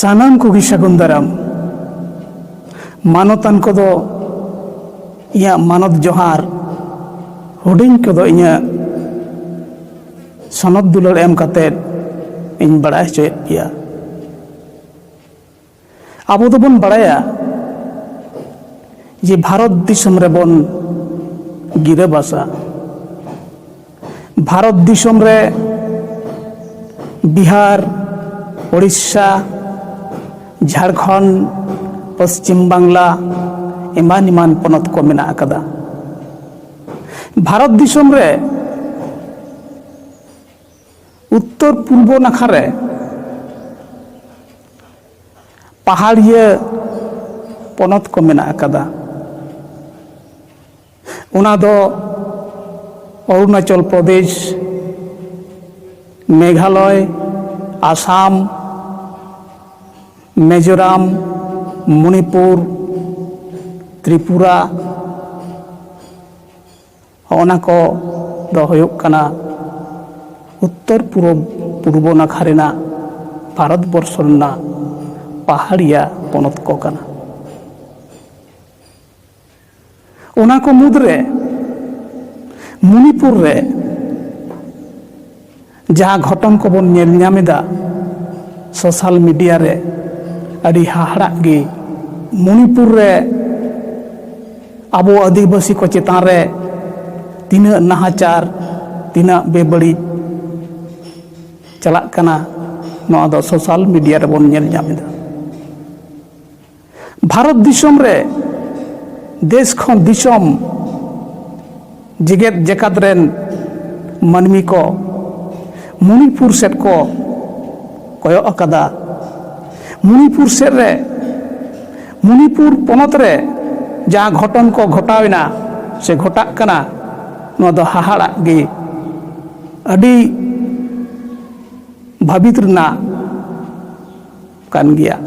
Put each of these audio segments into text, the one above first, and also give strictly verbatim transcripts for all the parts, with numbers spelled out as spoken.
ᱥᱟᱱᱟᱢ ᱠᱚᱜᱮ ᱥᱟᱹᱜᱩᱱ ᱫᱟᱨᱟᱢ᱾ ᱢᱟᱱᱚᱛᱟᱱ ᱠᱚᱫᱚ ᱤᱧᱟᱹᱜ ᱢᱟᱱᱚᱛ ᱡᱚᱦᱟᱨ, ᱦᱩᱰᱤᱧ ᱠᱚᱫᱚ ᱤᱧᱟᱹᱜ ᱥᱚᱱᱚᱛ ᱫᱩᱞᱟᱹᱲ ᱮᱢ ᱠᱟᱛᱮᱫ ᱤᱧ ᱵᱟᱲᱟᱭ ᱦᱚᱪᱚᱭᱮᱫ ᱯᱮᱭᱟ᱾ ᱟᱵᱚ ᱫᱚᱵᱚᱱ ᱵᱟᱲᱟᱭᱟ ᱡᱮ ᱵᱷᱟᱨᱚᱛ ᱫᱤᱥᱚᱢ ᱨᱮᱵᱚᱱ ᱜᱤᱨᱟᱹᱵᱟᱥᱟ᱾ ᱵᱷᱟᱨᱚᱛ ᱫᱤᱥᱚᱢ ᱨᱮ ᱵᱤᱦᱟᱨ, ᱳᱲᱤᱥᱥᱟ, ᱡᱷᱟᱲᱠᱷᱚᱸᱰ, ᱯᱚᱥᱪᱤᱢ ᱵᱟᱝᱞᱟ, ᱮᱢᱟᱱ ᱮᱢᱟᱱ ᱯᱚᱱᱚᱛ ᱠᱚ ᱢᱮᱱᱟᱜ ᱟᱠᱟᱫᱟ᱾ ᱵᱷᱟᱨᱚᱛ ᱫᱤᱥᱚᱢ ᱨᱮ ᱩᱛᱛᱚᱨ ᱯᱩᱨᱵᱚ ᱱᱟᱠᱷᱟ ᱨᱮ ᱯᱟᱦᱟᱲᱤᱭᱟᱹ ᱯᱚᱱᱚᱛ ᱠᱚ ᱢᱮᱱᱟᱜ ᱟᱠᱟᱫᱟ᱾ ᱚᱱᱟ ᱫᱚ ᱚᱨᱩᱱᱟᱪᱚᱞ ᱯᱨᱚᱫᱮᱥ, ᱢᱮᱜᱷᱟᱞᱚᱭ, ᱟᱥᱟᱢ, ᱢᱤᱡᱳᱨᱟᱢ, ᱢᱚᱱᱤᱯᱩᱨ, ᱛᱨᱤᱯᱩᱨᱟ, ᱚᱱᱟ ᱠᱚ ᱫᱚ ᱦᱩᱭᱩᱜ ᱠᱟᱱᱟ ᱩᱛᱛᱚᱨ ᱯᱩᱨᱩᱵ, ᱯᱩᱨᱵᱚ ᱱᱟᱠᱷᱟ ᱨᱮᱱᱟᱜ ᱵᱷᱟᱨᱚᱛ ᱵᱚᱨᱥᱚ ᱨᱮᱱᱟᱜ ᱯᱟᱦᱟᱲᱤᱭᱟ ᱯᱚᱱᱚᱛ ᱠᱚ ᱠᱟᱱᱟ᱾ ᱚᱱᱟ ᱠᱚ ᱢᱩᱫᱽᱨᱮ ᱢᱚᱱᱤᱯᱩᱨ ᱨᱮ ᱡᱟᱦᱟᱸ ᱜᱷᱚᱴᱚᱱ ᱠᱚᱵᱚᱱ ᱧᱮᱞ ᱧᱟᱢ ᱮᱫᱟ ᱥᱳᱥᱟᱞ ᱢᱤᱰᱤᱭᱟ ᱨᱮ, ᱟᱹᱰᱤ ᱦᱟᱦᱟᱲᱟᱜ ᱜᱮ᱾ ᱢᱚᱱᱤᱯᱩᱨ ᱨᱮ ᱟᱵᱚ ᱟᱹᱫᱤᱵᱟᱹᱥᱤ ᱠᱚ ᱪᱮᱛᱟᱱ ᱨᱮ ᱛᱤᱱᱟᱹᱜ ᱱᱟᱦᱟᱪᱟᱨ, ᱛᱤᱱᱟᱹᱜ ᱵᱮᱵᱟᱹᱲᱤᱡ ᱪᱟᱞᱟᱜ ᱠᱟᱱᱟ, ᱱᱚᱣᱟ ᱫᱚ ᱥᱳᱥᱟᱞ ᱢᱤᱰᱤᱭᱟ ᱨᱮᱵᱚᱱ ᱧᱮᱞ ᱧᱟᱢ ᱮᱫᱟ᱾ ᱵᱷᱟᱨᱚᱛ ᱫᱤᱥᱚᱢ ᱨᱮ ᱫᱮᱥ ᱠᱷᱚᱱ ᱫᱤᱥᱚᱢ, ᱡᱮᱜᱮᱛ ᱡᱟᱠᱟᱛ ᱨᱮᱱ ᱢᱟᱹᱱᱢᱤ ᱠᱚ ᱢᱚᱱᱤᱯᱩᱨ ᱥᱮᱫ ᱠᱚ ᱠᱚᱭᱚᱜ ᱟᱠᱟᱫᱟ᱾ ᱢᱚᱱᱤᱯᱩᱨ ᱥᱮᱫ ᱨᱮ, ᱢᱚᱱᱤᱯᱩᱨ ᱯᱚᱱᱚᱛ ᱨᱮ ᱡᱟᱦᱟᱸ ᱜᱷᱚᱴᱚᱱ ᱠᱚ ᱜᱷᱚᱴᱟᱣ ᱮᱱᱟ ᱥᱮ ᱜᱷᱚᱴᱟᱜ ᱠᱟᱱᱟ, ᱱᱚᱣᱟ ᱫᱚ ᱦᱟᱦᱟᱲᱟᱜ ᱜᱮ, ᱟᱹᱰᱤ ᱵᱷᱟᱹᱵᱤᱛ ᱨᱮᱱᱟᱜ ᱠᱟᱱ ᱜᱮᱭᱟ᱾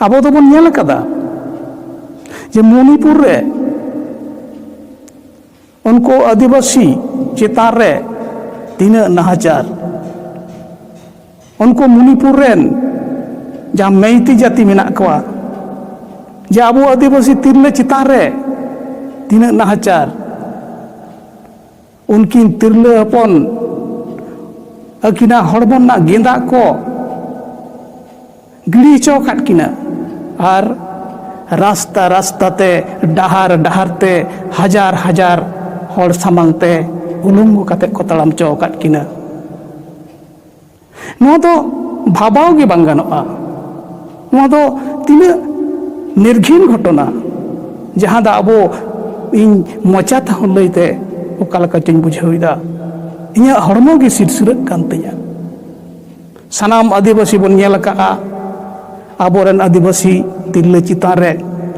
ᱟᱵᱚ ᱫᱚᱵᱚᱱ ᱧᱮᱞ ᱟᱠᱟᱫᱟ ᱡᱮ ᱢᱚᱱᱤᱯᱩᱨ ᱨᱮ ᱩᱱᱠᱩ ᱟᱹᱫᱤᱵᱟᱹᱥᱤ ᱪᱮᱛᱟᱱ ᱨᱮ ᱛᱤᱱᱟᱹᱜ ᱱᱟᱦᱟᱪᱟᱨ, ᱩᱱᱠᱩ ᱢᱚᱱᱤᱯᱩᱨ ᱨᱮᱱ ᱡᱟᱦᱟᱸ ᱢᱮᱭᱛᱤ ᱡᱟᱹᱛᱤ ᱢᱮᱱᱟᱜ ᱠᱚᱣᱟ, ᱡᱮ ᱟᱵᱚ ᱟᱹᱫᱤᱵᱟᱹᱥᱤ ᱛᱤᱨᱞᱟᱹ ᱪᱮᱛᱟᱱ ᱨᱮ ᱛᱤᱱᱟᱹᱜ ᱱᱟᱦᱟᱪᱟᱨ, ᱩᱱᱠᱤᱱ ᱛᱤᱨᱞᱟᱹ ᱦᱚᱯᱚᱱ ᱟᱹᱠᱤᱱᱟᱜ ᱦᱚᱲᱢᱚ ᱨᱮᱱᱟᱜ ᱜᱮᱸᱫᱟᱜ ᱠᱚ ᱜᱤᱰᱤ ᱦᱚᱪᱚ ᱟᱠᱟᱫ ᱠᱤᱱᱟ᱾ ᱟᱨ ᱨᱟᱥᱛᱟ ᱨᱟᱥᱛᱟ ᱛᱮ, ᱰᱟᱦᱟᱨ ᱰᱟᱦᱟᱨ ᱛᱮ, ᱦᱟᱡᱟᱨ ᱦᱟᱡᱟᱨ ᱦᱚᱲ ᱥᱟᱢᱟᱝ ᱛᱮ ᱩᱞᱚᱝᱜᱚ ᱠᱟᱛᱮ ᱠᱚ ᱛᱟᱲᱟᱢ ᱦᱚᱪᱚ ᱟᱠᱟᱫ ᱠᱤᱱᱟ᱾ ᱱᱚᱣᱟ ᱫᱚ ᱵᱷᱟᱵᱟᱣ ᱜᱮ ᱵᱟᱝ ᱜᱟᱱᱚᱜᱼᱟ᱾ ᱱᱚᱣᱟ ᱫᱚ ᱛᱤᱱᱟᱹᱜ ᱱᱤᱨᱜᱷᱤᱱ ᱜᱷᱚᱴᱚᱱᱟ, ᱡᱟᱦᱟᱸ ᱫᱚ ᱟᱵᱚ, ᱤᱧ ᱢᱚᱪᱟ ᱛᱮᱦᱚᱸ ᱞᱟᱹᱭᱛᱮ ᱚᱠᱟ ᱞᱮᱠᱟ ᱪᱚᱧ ᱵᱩᱡᱷᱟᱹᱣ ᱮᱫᱟ, ᱤᱧᱟᱹᱜ ᱦᱚᱲᱢᱚ ᱜᱮ ᱥᱤᱨᱥᱤᱨᱟᱹᱜ ᱠᱟᱱ ᱛᱤᱧᱟ᱾ ᱥᱟᱱᱟᱢ ᱟᱹᱫᱤᱵᱟᱹᱥᱤ ᱵᱚᱱ ᱧᱮᱞ ᱟᱠᱟᱫᱼᱟ, ᱟᱵᱚᱨᱮᱱ ᱟᱹᱫᱤᱵᱟᱹᱥᱤ ᱛᱤᱨᱞᱟᱹ ᱪᱮᱛᱟᱱ ᱨᱮ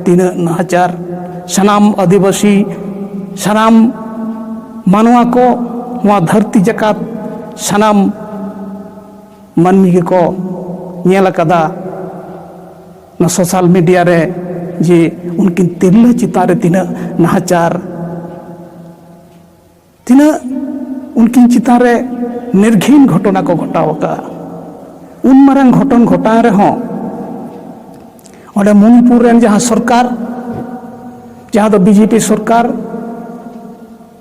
ᱛᱤᱱᱟᱹᱜ ᱱᱟᱦᱟᱪᱟᱨ᱾ ᱥᱟᱱᱟᱢ ᱟᱹᱫᱤᱵᱟᱹᱥᱤ, ᱥᱟᱱᱟᱢ ᱢᱟᱱᱣᱟ ᱠᱚ, ᱱᱚᱣᱟ ᱫᱷᱟᱹᱨᱛᱤ ᱡᱟᱠᱟᱛ ᱥᱟᱱᱟᱢ ᱢᱟᱹᱱᱢᱤ ᱜᱮᱠᱚ ᱧᱮᱞ ᱟᱠᱟᱫᱟ ᱱᱚᱣᱟ ᱥᱳᱥᱟᱞ ᱢᱤᱰᱤᱭᱟ ᱨᱮ, ᱡᱮ ᱩᱱᱠᱤᱱ ᱛᱤᱨᱞᱟᱹ ᱪᱮᱛᱟᱱ ᱨᱮ ᱛᱤᱱᱟᱹᱜ ᱱᱟᱦᱟᱪᱟᱨ, ᱛᱤᱱᱟᱹᱜ ᱩᱱᱠᱤᱱ ᱪᱮᱛᱟᱱ ᱨᱮ ᱱᱤᱨᱜᱷᱤᱱ ᱜᱷᱚᱴᱚᱱᱟ ᱠᱚ ᱜᱷᱚᱴᱟᱣ ᱟᱠᱟᱫᱼᱟ᱾ ᱩᱱ ᱢᱟᱨᱟᱝ ᱜᱷᱚᱴᱚᱱ ᱜᱷᱚᱴᱟᱣ ᱨᱮᱦᱚᱸ ᱚᱸᱰᱮ ᱢᱚᱱᱤᱯᱩᱨ ᱨᱮᱱ ᱡᱟᱦᱟᱸ ᱥᱚᱨᱠᱟᱨ, ᱡᱟᱦᱟᱸ ᱫᱚ ᱵᱤᱡᱮᱯᱤ ᱥᱚᱨᱠᱟᱨ,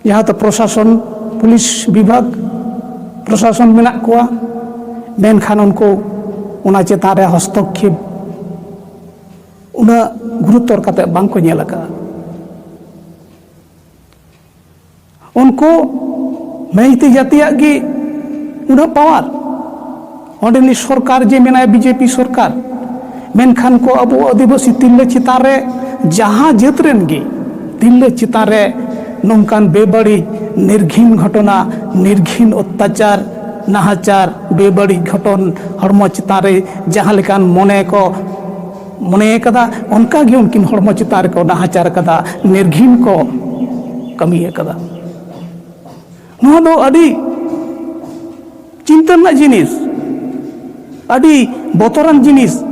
ᱡᱟᱦᱟᱸ ᱫᱚ ᱯᱨᱚᱥᱟᱥᱚᱱ, ᱯᱩᱞᱤᱥ ᱵᱤᱵᱷᱟᱜᱽ, ᱯᱨᱚᱥᱟᱥᱚᱱ ᱢᱮᱱᱟᱜ ᱠᱚᱣᱟ, ᱢᱮᱱᱠᱷᱟᱱ ᱩᱱᱠᱩ ᱚᱱᱟ ᱪᱮᱛᱟᱱ ᱨᱮ ᱦᱚᱥᱛᱚᱠᱠᱷᱮᱯ ᱩᱱᱟᱹᱜ ᱜᱩᱨᱩᱛᱚᱨ ᱠᱟᱛᱮ ᱵᱟᱝ ᱠᱚ ᱧᱮᱞ ᱟᱠᱟᱫᱼᱟ᱾ ᱩᱱᱠᱩ ᱢᱮᱭᱛᱮ ᱡᱟᱹᱛᱤᱭᱟᱜ ᱜᱮ ᱩᱱᱟᱹᱜ ᱯᱟᱣᱟᱨ᱾ ᱚᱸᱰᱮᱱᱤᱡ ᱥᱚᱨᱠᱟᱨ ᱡᱮ ᱢᱮᱱᱟᱭ, ᱵᱤᱡᱮᱯᱤ ᱥᱚᱨᱠᱟᱨ, ᱢᱮᱱᱠᱷᱟᱱ ᱠᱚ ᱟᱵᱚ ᱟᱹᱫᱤᱵᱟᱹᱥᱤ ᱛᱤᱨᱞᱟᱹ ᱪᱮᱛᱟᱱ ᱨᱮ, ᱡᱟᱦᱟᱸ ᱡᱟᱹᱛ ᱨᱮᱱ ᱜᱮ ᱛᱤᱨᱞᱟᱹ ᱪᱮᱛᱟᱱ ᱨᱮ ᱱᱚᱝᱠᱟᱱ ᱵᱮᱵᱟᱹᱲᱤᱡ, ᱱᱤᱨᱜᱷᱤᱱ ᱜᱷᱚᱴᱚᱱᱟ, ᱱᱤᱨᱜᱷᱤᱱ ᱚᱛᱛᱟᱪᱟᱨ, ᱱᱟᱦᱟᱪᱟᱨ, ᱵᱮᱵᱟᱹᱲᱤᱡ ᱜᱷᱚᱴᱚᱱ, ᱦᱚᱲᱢᱚ ᱪᱮᱛᱟᱱ ᱨᱮ ᱡᱟᱦᱟᱸ ᱞᱮᱠᱟᱱ ᱢᱚᱱᱮ ᱠᱚ ᱢᱚᱱᱮ ᱟᱠᱟᱫᱟ, ᱚᱱᱠᱟ ᱜᱮ ᱩᱱᱠᱤᱱ ᱦᱚᱲᱢᱚ ᱪᱮᱛᱟᱱ ᱨᱮᱠᱚ ᱱᱟᱦᱟᱪᱟᱨ ᱟᱠᱟᱫᱟ, ᱱᱤᱨᱜᱷᱤᱱ ᱠᱚ ᱠᱟᱹᱢᱤ ᱟᱠᱟᱫᱟ᱾ ᱱᱚᱣᱟ ᱫᱚ ᱟᱹᱰᱤ ᱪᱤᱱᱛᱟᱹ ᱨᱮᱱᱟᱜ ᱡᱤᱱᱤᱥ, ᱟᱹᱰᱤ ᱵᱚᱛᱚᱨᱟᱱ ᱡᱤᱱᱤᱥ᱾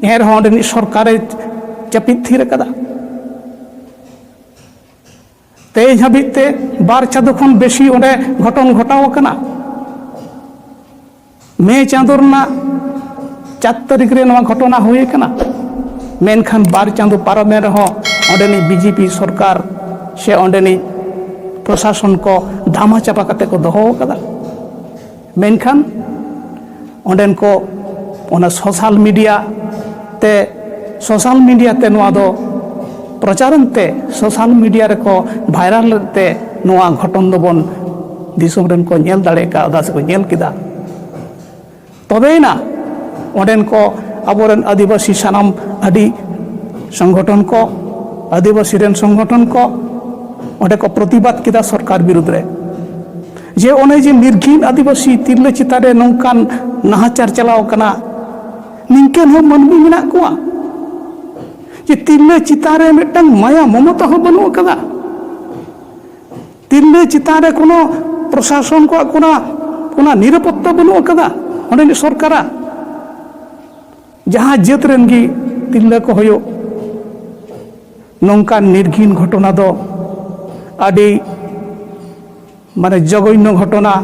ᱮᱱᱨᱮᱦᱚᱸ ᱚᱸᱰᱮᱱᱤᱡ ᱥᱚᱨᱠᱟᱨᱮ ᱪᱟᱹᱯᱤᱫ ᱛᱷᱤᱨ ᱟᱠᱟᱫᱟ᱾ ᱛᱮᱦᱮᱧ ᱦᱟᱹᱵᱤᱡ ᱛᱮ ᱵᱟᱨ ᱪᱟᱸᱫᱚ ᱠᱷᱚᱱ ᱵᱮᱥᱤ ᱚᱸᱰᱮ ᱜᱷᱚᱴᱚᱱ ᱜᱷᱚᱴᱟᱣ ᱟᱠᱟᱱᱟ᱾ ᱢᱮ ᱪᱟᱸᱫᱳ ᱨᱮᱱᱟᱜ ᱪᱟᱨ ᱛᱟᱹᱨᱤᱠᱷ ᱨᱮ ᱱᱚᱣᱟ ᱜᱷᱚᱴᱚᱱᱟ ᱦᱩᱭ ᱟᱠᱟᱱᱟ᱾ ᱢᱮᱱᱠᱷᱟᱱ ᱵᱟᱨ ᱪᱟᱸᱫᱳ ᱯᱟᱨᱚᱢᱮᱱ ᱨᱮᱦᱚᱸ ᱚᱸᱰᱮᱱᱤᱡ ᱵᱤᱡᱮᱯᱤ ᱥᱚᱨᱠᱟᱨ ᱥᱮ ᱚᱸᱰᱮᱱᱤᱡ ᱯᱨᱚᱥᱟᱥᱚᱱ ᱠᱚ ᱫᱷᱟᱢᱟ ᱪᱟᱯᱟ ᱠᱟᱛᱮ ᱠᱚ ᱫᱚᱦᱚ ᱟᱠᱟᱫᱟ᱾ ᱢᱮᱱᱠᱷᱟᱱ ᱚᱸᱰᱮᱱ ᱠᱚ ᱚᱱᱟ ᱥᱳᱥᱟᱞ ᱢᱤᱰᱤᱭᱟ ᱛᱮ, ᱥᱳᱥᱟᱞ ᱢᱤᱰᱤᱭᱟ ᱛᱮ ᱱᱚᱣᱟ ᱫᱚ ᱯᱨᱚᱪᱟᱨᱚᱱ ᱛᱮ, ᱥᱳᱥᱟᱞ ᱢᱤᱰᱤᱭᱟ ᱨᱮᱠᱚ ᱵᱷᱟᱭᱨᱟᱞ ᱞᱮᱫ ᱛᱮ ᱱᱚᱣᱟ ᱜᱷᱚᱴᱚᱱ ᱫᱚᱵᱚᱱ ᱫᱤᱥᱚᱢ ᱨᱮᱱ ᱠᱚ ᱧᱮᱞ ᱫᱟᱲᱮ ᱠᱟᱣᱫᱟ ᱥᱮᱠᱚ ᱧᱮᱞ ᱠᱮᱫᱟ᱾ ᱛᱚᱵᱮᱭᱮᱱᱟ ᱚᱸᱰᱮᱱ ᱠᱚ ᱟᱵᱚᱨᱮᱱ ᱟᱹᱫᱤᱵᱟᱹᱥᱤ ᱥᱟᱱᱟᱢ ᱟᱹᱰᱤ ᱥᱚᱝᱜᱚᱴᱷᱚᱱ ᱠᱚ, ᱟᱹᱫᱤᱵᱟᱹᱥᱤ ᱨᱮᱱ ᱥᱚᱝᱜᱚᱴᱷᱚᱱ ᱠᱚ ᱚᱸᱰᱮ ᱠᱚ ᱯᱨᱚᱛᱤᱵᱟᱫ ᱠᱮᱫᱟ ᱥᱚᱨᱠᱟᱨ ᱵᱤᱨᱩᱫᱽ ᱨᱮ, ᱡᱮ ᱚᱱᱮ ᱡᱮ ᱱᱤᱨᱜᱷᱤᱱ ᱟᱹᱫᱤᱵᱟᱹᱥᱤ ᱛᱤᱨᱞᱟᱹ ᱪᱮᱛᱟᱱ ᱨᱮ ᱱᱚᱝᱠᱟᱱ ᱱᱟᱦᱟᱪᱟᱨ ᱪᱟᱞᱟᱣ ᱠᱟᱱᱟ, ᱱᱤᱝᱠᱟᱹᱱ ᱦᱚᱸ ᱢᱟᱹᱱᱢᱤ ᱢᱮᱱᱟᱜ ᱠᱚᱣᱟ ᱡᱮ ᱛᱤᱨᱞᱟᱹ ᱪᱮᱛᱟᱱ ᱨᱮ ᱢᱤᱫᱴᱟᱝ ᱢᱟᱭᱟ ᱢᱚᱢᱚᱛᱟ ᱦᱚᱸ ᱵᱟᱹᱱᱩᱜ ᱟᱠᱟᱫᱟ᱾ ᱛᱤᱨᱞᱟᱹ ᱪᱮᱛᱟᱱ ᱨᱮ ᱠᱳᱱᱳ ᱯᱨᱚᱥᱟᱥᱚᱱ ᱠᱚᱣᱟᱜ ᱠᱳᱱᱳ, ᱠᱳᱱᱳ ᱱᱤᱨᱟᱯᱚᱛᱛᱟ ᱵᱟᱹᱱᱩᱜ ᱟᱠᱟᱫᱟ ᱚᱸᱰᱮᱱᱤᱡ ᱥᱚᱨᱠᱟᱨᱟᱜ᱾ ᱡᱟᱦᱟᱸ ᱡᱟᱹᱛ ᱨᱮᱱ ᱜᱮ ᱛᱤᱨᱞᱟᱹ ᱠᱚ ᱦᱩᱭᱩᱜ, ᱱᱚᱝᱠᱟᱱ ᱱᱤᱨᱜᱷᱤᱱ ᱜᱷᱚᱴᱚᱱᱟ ᱫᱚ ᱟᱹᱰᱤ, ᱢᱟᱱᱮ, ᱡᱚᱜᱚᱱᱱᱚ ᱜᱷᱚᱴᱚᱱᱟ,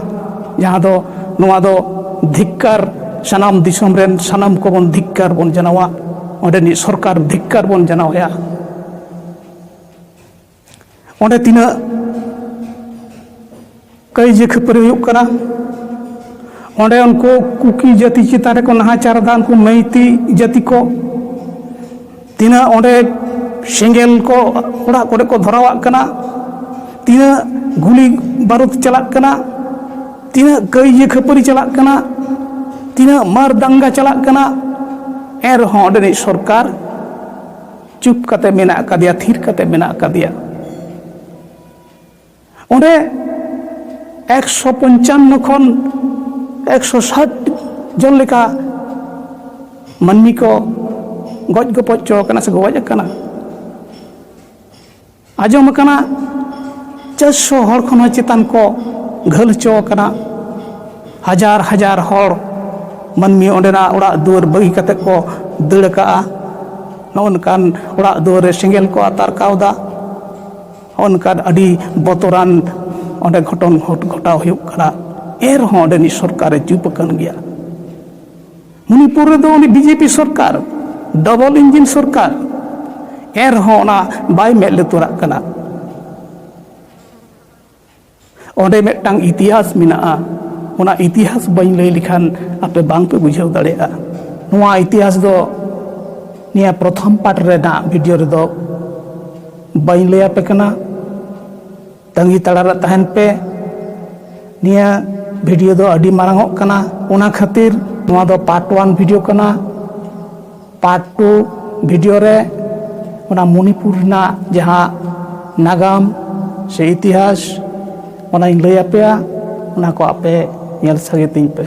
ᱡᱟᱦᱟᱸ ᱫᱚ, ᱱᱚᱣᱟ ᱫᱚ ᱫᱷᱤᱠᱠᱟᱨ, ᱥᱟᱱᱟᱢ ᱫᱤᱥᱚᱢ ᱨᱮᱱ ᱥᱟᱱᱟᱢ ᱠᱚᱵᱚᱱ ᱫᱷᱤᱠᱠᱟᱨ ᱵᱚᱱ ᱡᱟᱱᱟᱣᱟ, ᱚᱸᱰᱮᱱᱤᱡ ᱥᱚᱨᱠᱟᱨ ᱫᱷᱤᱠᱠᱟᱨ ᱵᱚᱱ ᱡᱟᱱᱟᱣ ᱮᱭᱟ᱾ ᱚᱸᱰᱮ ᱛᱤᱱᱟᱹᱜ ᱠᱟᱹᱭᱡᱟᱹ ᱠᱷᱟᱹᱯᱟᱹᱨᱤ ᱦᱩᱭᱩᱜ ᱠᱟᱱᱟ, ᱚᱸᱰᱮ ᱩᱱᱠᱩ ᱠᱩᱠᱤ ᱡᱟᱹᱛᱤ ᱪᱮᱛᱟᱱ ᱨᱮᱠᱚ ᱱᱟᱦᱟᱪᱟᱨ ᱮᱫᱟ, ᱩᱱᱠᱩ ᱢᱟᱹᱭᱛᱤ ᱡᱟᱹᱛᱤ ᱠᱚ, ᱛᱤᱱᱟᱹᱜ ᱚᱸᱰᱮ ᱥᱮᱸᱜᱮᱞ ᱠᱚ ᱚᱲᱟᱜ ᱠᱚᱨᱮ ᱠᱚ ᱫᱷᱚᱨᱟᱣᱟᱜ ᱠᱟᱱᱟ, ᱛᱤᱱᱟᱹᱜ ᱜᱩᱞᱤ ᱵᱟᱹᱨᱩᱫ ᱪᱟᱞᱟᱜ ᱠᱟᱱᱟ, ᱛᱤᱱᱟᱹᱜ ᱠᱟᱹᱭᱡᱟᱹ ᱠᱷᱟᱹᱯᱟᱹᱨᱤ ᱪᱟᱞᱟᱜ ᱠᱟᱱᱟ, ᱛᱤᱱᱟᱹᱜ ᱢᱟᱨ ᱫᱟᱝᱜᱟ ᱪᱟᱞᱟᱜ ᱠᱟᱱᱟ, ᱮᱱ ᱨᱮᱦᱚᱸ ᱚᱸᱰᱮᱱᱤᱡ ᱥᱚᱨᱠᱟᱨ ᱪᱩᱯ ᱠᱟᱛᱮ ᱢᱮᱱᱟᱜ ᱟᱠᱟᱫᱮᱭᱟ, ᱛᱷᱤᱨ ᱠᱟᱛᱮ ᱢᱮᱱᱟᱜ ᱟᱠᱟᱫᱮᱭᱟ᱾ ᱚᱸᱰᱮ ᱮᱠᱥᱚ ᱯᱚᱧᱪᱟᱱᱱᱚ ᱠᱷᱚᱱ ᱮᱠᱥᱚ ᱥᱟᱴ ᱡᱚᱱ ᱞᱮᱠᱟ ᱢᱟᱹᱱᱢᱤ ᱠᱚ ᱜᱚᱡ ᱜᱚᱯᱚᱡ ᱦᱚᱪᱚ ᱟᱠᱟᱱᱟ ᱥᱮ ᱜᱚᱡ ᱟᱠᱟᱱᱟ᱾ ᱟᱸᱡᱚᱢ ᱟᱠᱟᱱᱟ ᱪᱟᱨᱥᱚ ᱦᱚᱲ ᱠᱷᱚᱱ ᱦᱚᱸ ᱪᱮᱛᱟᱱ ᱠᱚ ᱜᱷᱟᱹᱞ ᱦᱚᱪᱚ ᱟᱠᱟᱱᱟ᱾ ᱦᱟᱡᱟᱨ ᱦᱟᱡᱟᱨ ᱦᱚᱲ ᱢᱟᱹᱱᱢᱤ ᱚᱸᱰᱮᱱᱟᱜ ᱚᱲᱟᱜ ᱫᱩᱣᱟᱹᱨ ᱵᱟᱹᱜᱤ ᱠᱟᱛᱮ ᱠᱚ ᱫᱟᱹᱲ ᱟᱠᱟᱜᱼᱟ᱾ ᱱᱚᱜᱼᱚ ᱱᱚᱝᱠᱟᱱ ᱚᱲᱟᱜ ᱫᱩᱣᱟᱹᱨ ᱨᱮ ᱥᱮᱸᱜᱮᱞ ᱠᱚ ᱟᱛᱟᱨ ᱠᱟᱣᱫᱟ᱾ ᱱᱚᱜᱼᱚ ᱱᱚᱝᱠᱟᱱ ᱟᱹᱰᱤ ᱵᱚᱛᱚᱨᱟᱱ ᱚᱸᱰᱮ ᱜᱷᱚᱴᱚᱱ ᱜᱷᱚᱴ-, ᱜᱷᱚᱴᱟᱣ ᱦᱩᱭᱩᱜ ᱠᱟᱱᱟ᱾ ᱮᱱ ᱨᱮᱦᱚᱸ ᱚᱸᱰᱮᱱᱤᱡ ᱥᱚᱨᱠᱟᱨᱮ ᱪᱩᱯ ᱟᱠᱟᱱ ᱜᱮᱭᱟ᱾ ᱢᱚᱱᱤᱯᱩᱨ ᱨᱮᱫᱚ ᱩᱱᱤ ᱵᱤᱡᱮᱯᱤ ᱥᱚᱨᱠᱟᱨ, ᱰᱚᱵᱚᱞ ᱤᱧᱡᱤᱱ ᱥᱚᱨᱠᱟᱨ, ᱮᱱᱨᱮᱦᱚᱸ ᱚᱱᱟ ᱵᱟᱭ ᱢᱮᱫ ᱞᱩᱛᱩᱨᱟᱜ ᱠᱟᱱᱟ᱾ ᱚᱸᱰᱮ ᱢᱤᱫᱴᱟᱝ ᱤᱛᱤᱦᱟᱥ ᱢᱮᱱᱟᱜᱼᱟ᱾ ᱚᱱᱟ ᱤᱛᱤᱦᱟᱥ ᱵᱟᱹᱧ ᱞᱟᱹᱭ ᱞᱮᱠᱷᱟᱱ ᱟᱯᱮ ᱵᱟᱝ ᱯᱮ ᱵᱩᱡᱷᱟᱹᱣ ᱫᱟᱲᱮᱭᱟᱜᱼᱟ᱾ ᱱᱚᱣᱟ ᱤᱛᱤᱦᱟᱥ ᱫᱚ ᱱᱤᱭᱟᱹ ᱯᱨᱚᱛᱷᱚᱢ ᱯᱟᱨᱴ ᱨᱮᱱᱟᱜ ᱵᱷᱤᱰᱤᱭᱳ ᱨᱮᱫᱚ ᱵᱟᱹᱧ ᱞᱟᱹᱭ ᱟᱯᱮ ᱠᱟᱱᱟ᱾ ᱛᱟᱺᱜᱤ ᱛᱟᱲᱟᱨᱮ ᱛᱟᱦᱮᱱ ᱯᱮ᱾ ᱱᱤᱭᱟᱹ ᱵᱷᱤᱰᱤᱭᱳ ᱫᱚ ᱟᱹᱰᱤ ᱢᱟᱨᱟᱝ ᱚᱜ ᱠᱟᱱᱟ, ᱚᱱᱟ ᱠᱷᱟᱹᱛᱤᱨ ᱱᱚᱣᱟ ᱫᱚ ᱯᱟᱨᱴ ᱳᱣᱟᱱ ᱵᱷᱤᱰᱤᱭᱳ ᱠᱟᱱᱟ᱾ ᱯᱟᱨᱴ ᱴᱩ ᱵᱷᱤᱰᱤᱭᱳ ᱨᱮ ᱚᱱᱟ ᱢᱚᱱᱤᱯᱩᱨ ᱨᱮᱱᱟᱜ ᱡᱟᱦᱟᱸ ᱱᱟᱜᱟᱢ ᱥᱮ ᱤᱛᱤᱦᱟᱥ, ᱚᱱᱟᱧ ᱞᱟᱹᱭ ᱟᱯᱮᱭᱟ, ᱚᱱᱟ ᱠᱚ ᱟᱯᱮ ᱧᱮᱞ ᱥᱟᱸᱜᱮ ᱛᱤᱧ ᱯᱮ᱾